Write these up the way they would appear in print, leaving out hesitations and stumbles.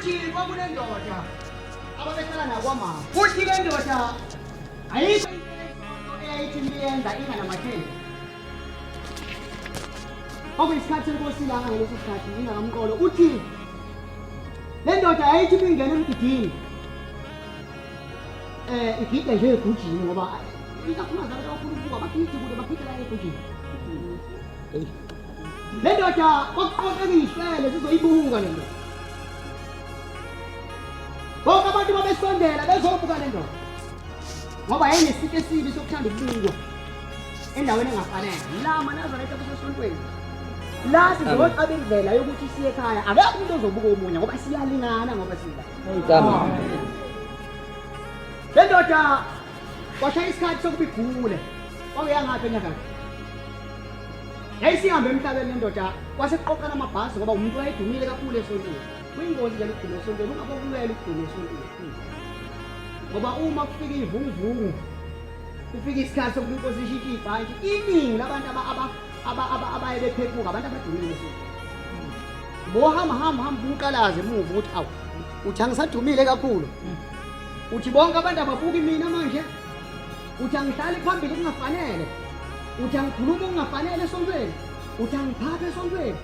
Uthi kwakunendoda ababehlala nayo kwamama. Uthi le ndoda ayikho into yesonto eyayithi niyenza inganamatheli. Kwakuyisikhathi senkosi ilanga ngaleso sikhathi ingakamqolo. Uthi le ndoda yayithi ibingena emgidini igide nje egujini ngoba ikakhulukazi abantu abafuna ukubuka bagide kude bagide la egujini. Le ndoda kwakuqoqeka izihlwele zizoyibuka le ndoda. Bonke abantu babesondela bezobuka le ndoda. Ngoba yayinesiko esibi sokuthanda ukubukwa endaweni engafanele. La maNazaretha kusesontweni. La sizoqaba indlela yokuthi siye ekhaya. Akekho umuntu ozobuka omunye ngoba siyalingana ngoba sila. Le ndoda kwashaya isikhathi sokuba igule. Kwakuyangaphi enyakatho? Yayisihambe emhlabeni le ndoda kwase kuqoqana amabhasi ngoba umuntu wayedumile kakhulu esontweni. Kuyingozi ke ukuduma esontweni, ungabokulwela ukuduma esontweni. Ngoba uma kufika ivunguvungu, kufika isikhathi sokuba inkosi ishintshe ibhantshi, iningi labantu abaye bephephuka abantu abadumile esontweni. Bohamba hamba hamba uqalaze emuva ukuthi awu uthi angisadumile kakhulu. Uthi bonke abantu ababuki mina manje. Uthi angihlali phambili kungafanele. Uthi angikhuluma okungafanele esontweni. Uthi angiphaphe esontweni.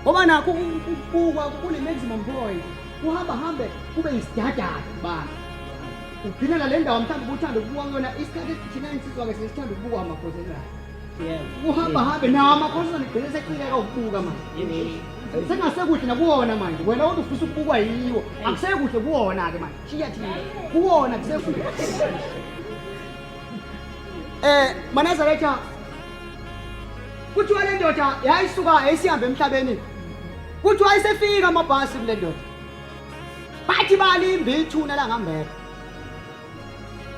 Ngoba nakho ukubukwa kune maximum point. Kuhamba hambe kube isidadada kubantu. Ugcina nale ndawo mhlawumbe ubuthanda ukubukwa kuyona isikhathi thina insizwa ke sesithanda ukubukwa amakhosikazi. Kuhamba hambe nawo amakhosikazi gcine secikeka ukubuka manje. Sengasekuhle nakuwona manje. Wena kodwa ufisa ukubukwa yiwo. Akusekuhle kuwona ke manje. Shiya thina. Kuwona kusekuhle. MaNazaretha kuthiwa le ndoda yayisuka yayisihambe emhlabeni. Kuthiwa ayisefika amabhasi kule ndoda. Bathi balimba ithuna langambeka.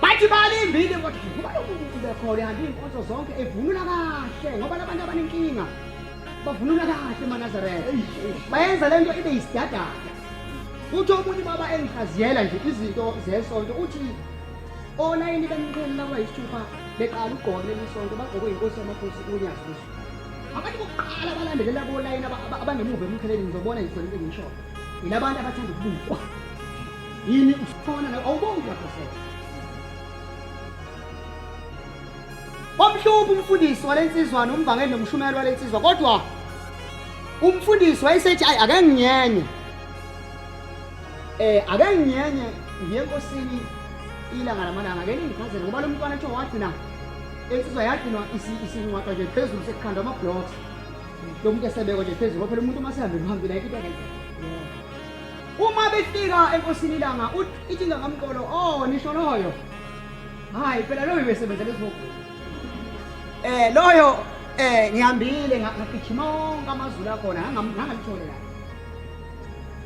Bathi balimbile kodwa ngoba lo muntu ubekhona ehamba iy'nkonzo zonke evunula kahle ngoba labantu abanenkinga bavunula kahle emaNazaretha. Bayenza le nto ibe yisidadada. Uthi omunye ubaba engihlaziyela nje izinto zesonto uthi olayini bemqhele laba yisithupha beqala ukugqoka kuleli sonto bagqokwe yinkosi yamakhosi uNyazi lwezulu. Abantu bokuqala abalandelela kolayini abangemuva emqheleni ngizobona nje into engishoyo. Yilabantu abathanda ukubukwa. Yini usifona nawe awubongi uyaphosela. Kwamhlupha umfundisi walensizwa nomvangeli nomshumeli walensizwa kodwa umfundisi wayesethi ayi ake nginyenye. Ake nginyenye ngiye enkosini ilanga lamalanga ake ningichazele ngoba lo mntwana kuthiwa wagcina insizwa yagcinwa isingcwatshwa nje phezulu sekukhandwa ama-blocks. Lo muntu esebekwa nje phezulu phela umuntu uma sehambile uhambile ayikho into angenzeka. Uma befika enkosini ilanga ithi ingangamqolo oh nisho loyo. Hayi phela loyo ubesebenzela esihogweni. Loyo ngihambile ngagijima wonke amazulu akhona ngangalithole la.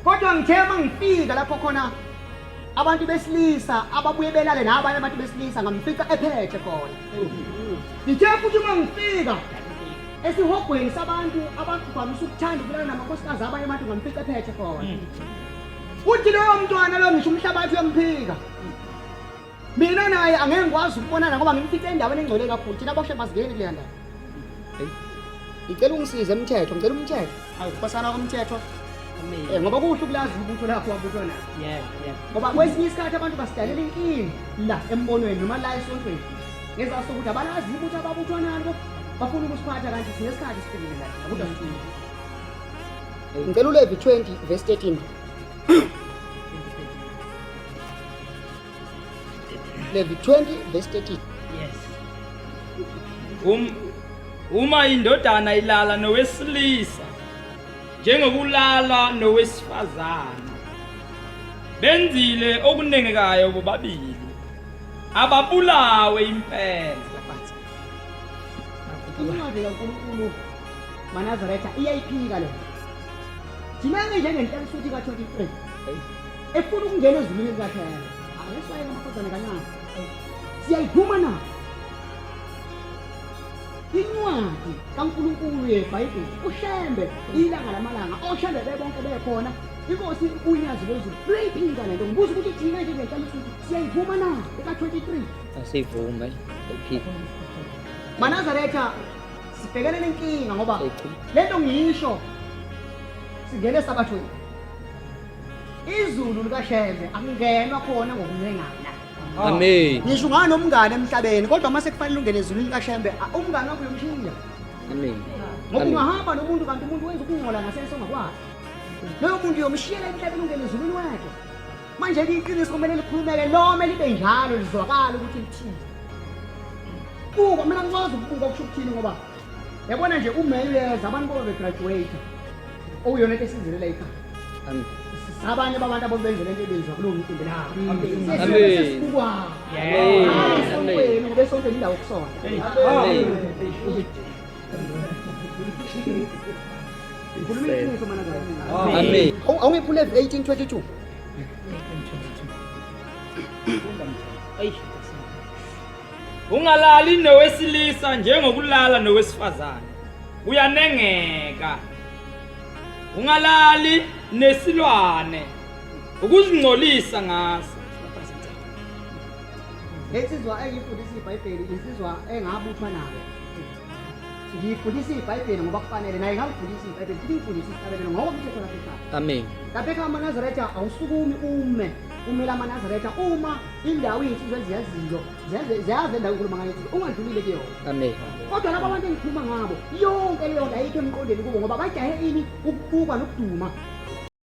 Kodwa ngithe uma ngifika lapho khona abantu besilisa ababuye belale nabanye abantu besilisa ngamfica ephethe khona. Ngithe futhi uma ngifika esihogweni sabantu abavamise ukuthanda ukulala namakhosikazi abanye abantu ngamfica ephethe khona. Uthi loyo mntwana lo ngisho umhlabathi uyamphika. Mina naye angeke ngikwazi ukubonana ngoba ngimfice endaweni engcole kakhulu. Thina boshe basingeni kuleya ndawo. Ngicela ungisize umthetho, ngicela umthetho. Awu nkosana komthetho. Ngoba kuhle ukulazi ibutho lakho wabuthwa nalo. Yebo, yebo. Ngoba kwesinye isikhathi abantu basidalela inkinga la embonweni noma la esontweni. Ngezasho ukuthi abalazi ibutho ababuthwa nalo, bafuna ukusiphatha kanti sinesikhathi sifikile la kodwa sifike. Ngicela uLevi 20 verse 13. Levi 20 verse 13. Yes. Uma indodana ilala nowesilisa njengokulala nowesifazane benzile okunengekayo bobabili ababulawe impela. Incwadi kaNkulunkulu maNazaretha iyayiphika le. Thina-ke njengenhlansuthi ka-23 efuna ukungena ezulwini likaKhela. Ake siwayeke amakhosana kancane. Siyayivuma na? Incwadi kaNkulunkulu yeBhayibheli uShembe ilanga lamalanga oShembe bebonke bekhona inkosi uNyazi lwezulu luyayiphika lento. Ngibuza ukuthi thina njengenhlansuthi siyayivuma na eka-23? Asiyivuma, ayiphika. MaNazaretha sibhekene nenkinga ngoba lento ngiyisho singene esabathweni. Izulu likaShembe akungenwa khona ngokuncengana. Amen. Ngisho unganomngane emhlabeni kodwa uma sekufanele ungene ezulwini likaShembe umngane wakho uyomshiya. Amen. Ngoba ungahamba nomuntu kanti umuntu wenza ukungcola ngasese ongakwazi. Loyo muntu uyomshiyela emhlabeni ungene ezulwini wedwa. Manje ke iqiniso kumele likhulumeke noma libe njalo lizwakala ukuthi lithini. Buka mina ngikwazi ukubuka kusho ukuthini ngoba yabona nje uMay uyeza abantu bobe begraduate. Okuyona into esizelela ekhaya. Amen. Abanye babantu abobenze lento ebenzwa kulowo mcimbi la. Amen. Sesibukwa. Amen. Esontweni ngoba esontweni indawo yokusonta. Amen. Ngikhuluma iqiniso mana Amen. Awungiphule 1822. Ungalali nowesilisa njengokulala nowesifazane. Uyanengeka. Ungalali nesilwane ukuzingcolisa ngaso. Lensizwa engiyifundisa iBhayibheli insizwa engabuthwa nayo. Ngiyifundisa iBhayibheli ngoba kufanele naye ngalifundisa iBhayibheli futhi ngifundisa isihlabelelo ngoba umthetho lapha ekhaya. Amen. Lapha ekhaya amaNazaretha awusukumi ume umele amaNazaretha uma indawo iy'nsizwa eziyaziyo ziyazi endawo engikhuluma ngayo ungadlulile kuyona. Amen. Kodwa laba bantu engikhuluma ngabo yonke leyo nto ayikho emqondweni kubo ngoba bajahe ini ukubukwa nokuduma.